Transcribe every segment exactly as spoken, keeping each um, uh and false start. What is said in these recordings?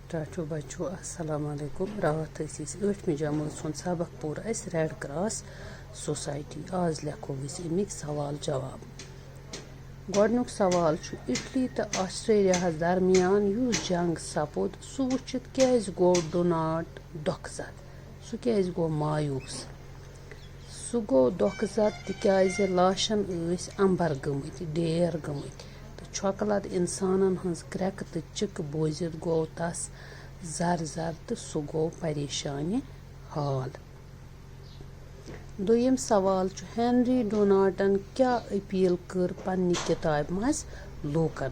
ٹاٹھو بچو، السلام علیکم۔ راتھ ٲسۍ أسۍ ٲٹھمہِ جمٲژ ہُنٛد سبق پوٚر اَسہِ ریڈ کراس سوسایٹی۔ آز لیکھو أسۍ اَمِکۍ سوال جواب۔ گۄڈٕنیُک سوال چھُ، اِٹلی تہٕ آسٹریلیاہَس درمیان یُس جنگ سپُد، سُہ وٕچھِتھ کیٛازِ گوٚو ڈوناٹ دۄکھٕ زد؟ سُہ کیٛازِ گوٚو مایوس؟ سُہ گوٚو دۄکھٕ زد، تِکیٛازِ لاشن ٲسۍ امبر گٔمٕتۍ، ڈیر گٔمٕتۍ، تہٕ چھۄکہٕ لد اِنسانن ہٕنٛز کرٛٮ۪کہٕ تہٕ چِکہٕ بوٗزِتھ گوٚو تس زر زر تہٕ سُہ گوٚو پریشانہِ حال۔ دوٚیِم سوال چھُ، ہنری ڈوناٹن کیٛاہ اپیل کٔر پننہِ کتابہِ منٛز لوٗکن؟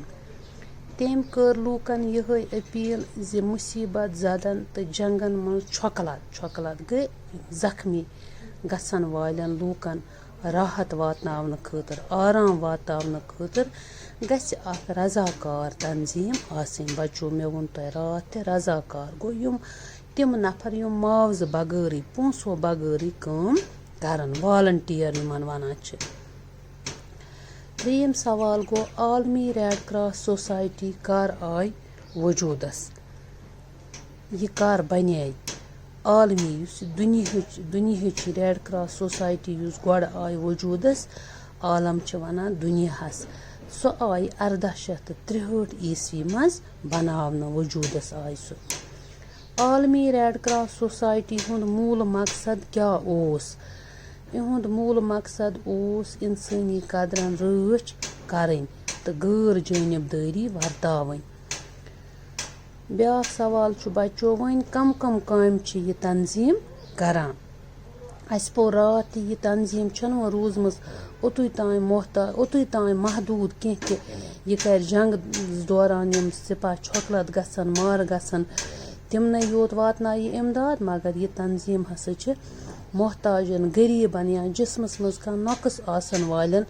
تٔمۍ کٔر لوٗکن یِہے اپیل زِ مُصیبت زدن تہٕ جنگن منٛز چھۄکہٕ لد، چھۄکہٕ لد گٔے زخمی گژھن والٮ۪ن لوٗکن راحت واتناونہٕ خٲطرٕ، آرام واتناونہٕ خٲطرٕ گژھِ اکھ رضاکار تنظیٖم آسٕنۍ۔ بچو، مےٚ ووٚن تۄہہِ راتھ تہِ، رضاکار گوٚو یِم تِم نفر یِم معاوضہٕ بغٲرٕے، پونٛسو بغٲرٕے کٲم کرن، والنٹیئر یِمن ونان چھِ۔ ترٛیٚیِم سوال گوٚو، عالمی ریڈ کراس سوسایٹی کر آے وجوٗدس؟ یہِ کر بنے؟ عالمی، یُس یہِ دُنیاہٕچ، دُنیاہٕچ ریڈ کراس سوسایٹی یُس گۄڈٕ آے وجوٗدس، عالم چھِ ونان دُنیاہس، سۄ آیہِ ارداہ شیٚتھ تہٕ ترٛہٲٹھ عیسوی منٛز بناونہٕ، وجوٗدس آیہِ سۄ۔ عالمی ریڈ کراس سوسایٹی ہُنٛد موٗل مقصد کیٛاہ اوس؟ یِہُنٛد موٗل مقصد اوس اِنسٲنی قدرن رٲچھ کرٕنۍ تہٕ غٲر جٲنِبدٲری ورتاوٕنۍ۔ بیٛاکھ سوال چھُ، بچو، وۄنۍ کم کم کامہِ چھِ یہِ تنظیٖم کران؟ اَسہِ پوٚر راتھ تہِ، یہِ تنظیٖم چھَنہٕ وۄنۍ روٗزمٕژ اوٚتُے تام محتا-، اوٚتُے تام محدوٗد کینٛہہ کہِ یہِ کَرِ جنٛگہٕ دوران یِم سِپاہ چھۄکہٕ لَد گژھن، مارٕ گژھن، تِمنٕے یوت واتنایہِ یہِ اِمداد، مگر یہِ تنظیٖم ہسا چھِ محتاجَن، غریٖبَن یا جسمَس منٛز کانٛہہ نۄقُص آسَن والٮ۪ن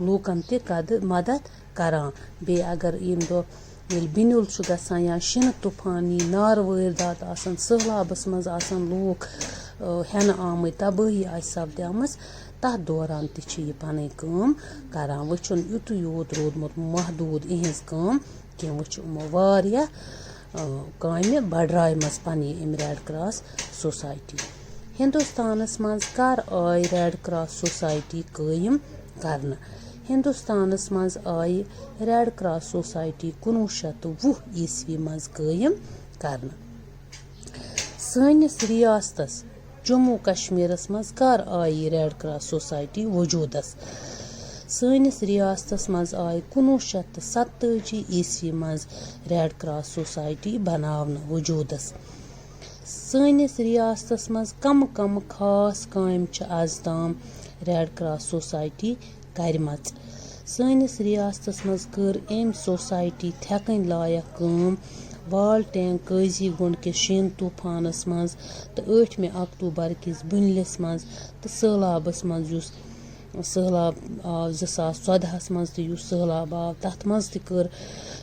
لوٗکَن تہِ قدٕ مدد کران۔ بیٚیہِ اگر ییٚمہِ دۄہ ییٚلہِ بِنیُل چھُ گژھان یا شِنہٕ طوٗفان یی، نارٕ وٲرۍ داتہٕ آسَن، سٔہلابَس منٛز آسَن لوٗکھ، آ، ہٮ۪نہٕ آمٕتۍ، تَبٲہی آسہِ سَپدیمٕژ، تَتھ دوران تہِ چھِ یہِ پَنٕنۍ کٲم کران۔ وۄنۍ چھُنہٕ یُتُے یوت روٗدمُت محدوٗد یِہٕنٛز کٲم کینٛہہ، وۄنۍ چھِ یِمو واریاہ، آ، کامہِ بَڑرایمَژ پَنٕنہِ اَمہِ ریڈ کراس سوسایٹی۔ ہِندُستانَس منٛز کَر آے ریڈ کراس سوسایٹی قٲیِم کرنہٕ؟ ہِندُستانَس منٛز آیہِ ریڈ کراس سوسایٹی کُنوُہ شیٚتھ تہٕ وُہ عیسوی منٛز قٲیِم کرنہٕ۔ سٲنِس ریاستَس جموں کشمیرَس منٛز کر آیہِ ریڈ کراس سوسایٹی وجوٗدَس؟ سٲنِس ریاستَس منٛز آیہِ کُنوُہ شیٚتھ تہٕ ستتٲجی عیسوی منٛز ریڈ کراس سوسایٹی بناونہٕ وجوٗدَس۔ سٲنِس ریاستَس منٛز کَمہٕ کَمہٕ خاص کامہِ چھِ آز تام ریڈ کراس سوسایٹی کَرِمَژٕ؟ سٲنِس ریاستَس منٛز کٔر أمۍ سوسایٹی تھٮ۪کٕنۍ لایق کٲم وال ٹینگ قٲضی گُنڈ کِس شیٖنہٕ طوٗفانَس منٛز تہٕ ٲٹھمہِ اکتوٗبر کِس بُنلِس منٛز تہٕ سٔہلابَس منٛز، یُس سٔہلاب آو زٕ ساس ژۄدہَس منٛز تہٕ یُس سٔہلاب آو، تَتھ منٛز تہِ کٔر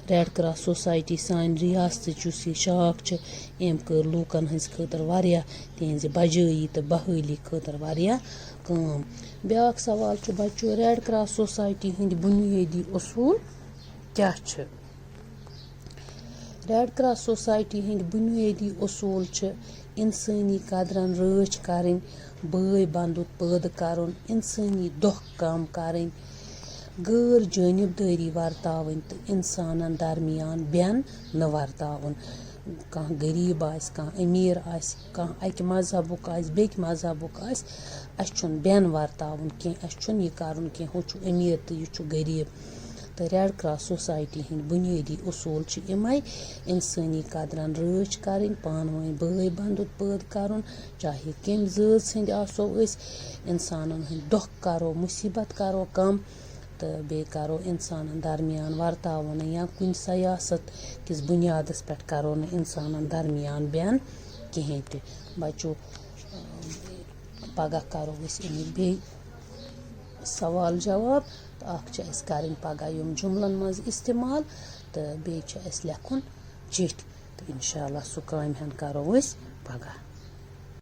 ریڈ کراس سوسایٹی سانہِ ریاستٕچ یُس یہِ شاخ چھِ، أمۍ کٔر لوٗکَن ہٕنٛز خٲطرٕ واریاہ، تِہِنٛزِ بجٲیی تہٕ بحٲلی خٲطرٕ واریاہ کٲم۔ بیٛاکھ سوال چھُ، بچو، ریڈ کراس سوسایٹی ہٕنٛدۍ بُنیٲدی اصوٗل کیٛاہ چھِ؟ ریڈ کراس سوسایٹی ہٕنٛدۍ بُنیٲدی اصوٗل چھِ اِنسٲنی قدرن رٲچھ کرٕنۍ، بٲے بندُت پٲدٕ کرُن، اِنسٲنی دۄکھ کم کرٕنۍ، غٲر جٲنِبدٲری ورتاوٕنۍ تہٕ اِنسانن درمیان بٮ۪ن نہٕ ورتاوُن۔ کانٛہہ غریٖب آسہِ، کانٛہہ أمیٖر آسہِ، کانٛہہ اَکہِ مذہبُک آسہِ، بیٚکہِ مذہبُک آسہِ، اَسہِ چھُنہٕ بٮ۪ن ورتاوُن کینٛہہ، اَسہِ چھُنہٕ یہِ کرُن کینٛہہ، ہُہ چھُ أمیٖر تہٕ یہِ چھُ غریٖب۔ تہٕ ریڈ کراس سوسایٹی ہٕنٛدۍ بُنیٲدی اصوٗل چھِ یِمَے: اِنسٲنی قدرَن رٲچھ کَرٕنۍ، پانہٕ ؤنۍ بٲے بنٛدُت پٲدٕ کَرُن، چاہے کَمہِ زٲژ ہٕنٛدۍ آسو أسۍ، اِنسانَن ہٕنٛدۍ دۄکھ کَرو، مُصیٖبت کَرو کَم، تہٕ بیٚیہِ کَرو اِنسانَن درمیان ورتاوو نہٕ یا کُنہِ سیاست کِس بُنیادَس پٮ۪ٹھ کَرو نہٕ اِنسانَن درمیان بٮ۪ن کِہیٖنۍ تہِ۔ بَچو، پَگاہ کَرو أسۍ اَمِکۍ بیٚیہِ سوال جواب، تہٕ اَکھ چھِ اَسہِ کَرٕنۍ پَگاہ یِم جُملَن منٛز اِستعمال، تہٕ بیٚیہِ چھُ اَسہِ لیکھُن چِٹھۍ، تہٕ اِنشاء اللہ سُہ کامہِ ہَن کَرو أسۍ پَگاہ۔